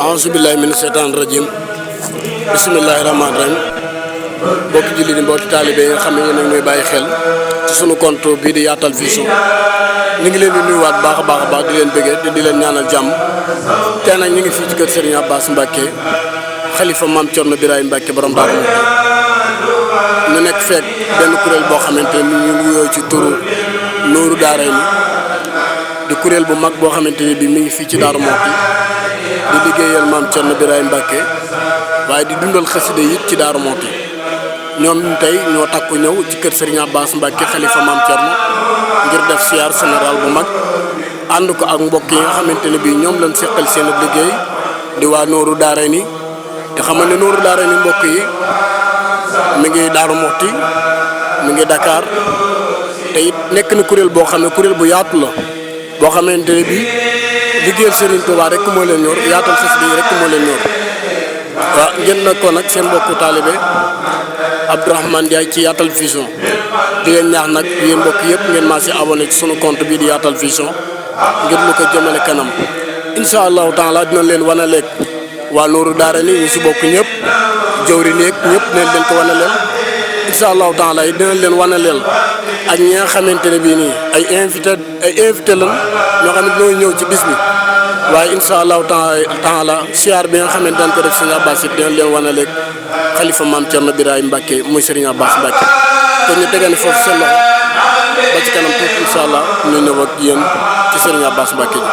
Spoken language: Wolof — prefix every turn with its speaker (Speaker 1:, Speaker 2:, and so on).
Speaker 1: A'uzubillahi mina shaytaani rajim bismillahi rahmaani rahim mbokki jullit yi mbokki taalibe yi nga xam ne yéen a ngi ñuy bàyyi xel ci sunu compte bii di Yaatal Vision ñu ngi leen di nuyuwaat baax a baax di leen bëggee di leen ñaanal jàmm tey nag ñu ngi fii ci kër Serigne Abass Mbacke xalifa maam Thierno Birahim Mbacke borom Daaru ñu nekk fekk benn kuréel boo xamante ni ñu ngi wuyoo ci turu Nooru Daarayni di kuréel bu mag boo xamante ni bii mi ngi fii ci Daaru Muxti di liggéeyal maam Thierno Birahim Mbacke waaye di dundal xasida yi ci Daaru Muxti ñoom tey ñoo takku ñëw ci kër Serigne Abass Mbacke xalifa maam Thierno ngir def siyaar général bu mag ànd ko ak mbokk yi nga xamante ne bii ñoom lañ seqal seen liggéey di waa Nooru Daarayni te xamal ne Nooru Daarayni mbokk yi mi ngi Daaru Muxti mi ngi Dakar te it nekk na kuréel boo xam ne kuréel bu yaatu la boo xamante ne bii liggéeyal Serigne Touba rek moo leen ñor yaatal xasida yi rek moo leen ñor waaw ngeen nag ko nag seen mbokku taalibe Abdourahmane Ndiaye ci Yaatal Vision di leen ñaax nag yéen mbokk yëpp ngeen maa si abonné ci sunu compte bii di Yaatal Vision ngir lu ko jëmale kanam incha allahu taala dinañ leen wan a leeg waa Nooru Daarayni ñu si bokk ñëpp jawri néeg ñëpp dinañ leen ko wan a leel incha allahu taala yi dinañ leen wan a leel ak ñi nga xamante ne bii nii ay invité lan ñoo xam ne ñooy ñëw ci bis bi waaye incha allahu taala siyaar bi nga xamante dañ ko def Serigne Abass it dinañ leen wan a leeg xalifa maam Thierno Birahim Mbacke muy Serigne Abass Mbacke kon ñu tegani foofu seen loxo ba ci kanam tuuti incha allah ñu ñëw ak yéen ci Serigne Abass Mbacke ji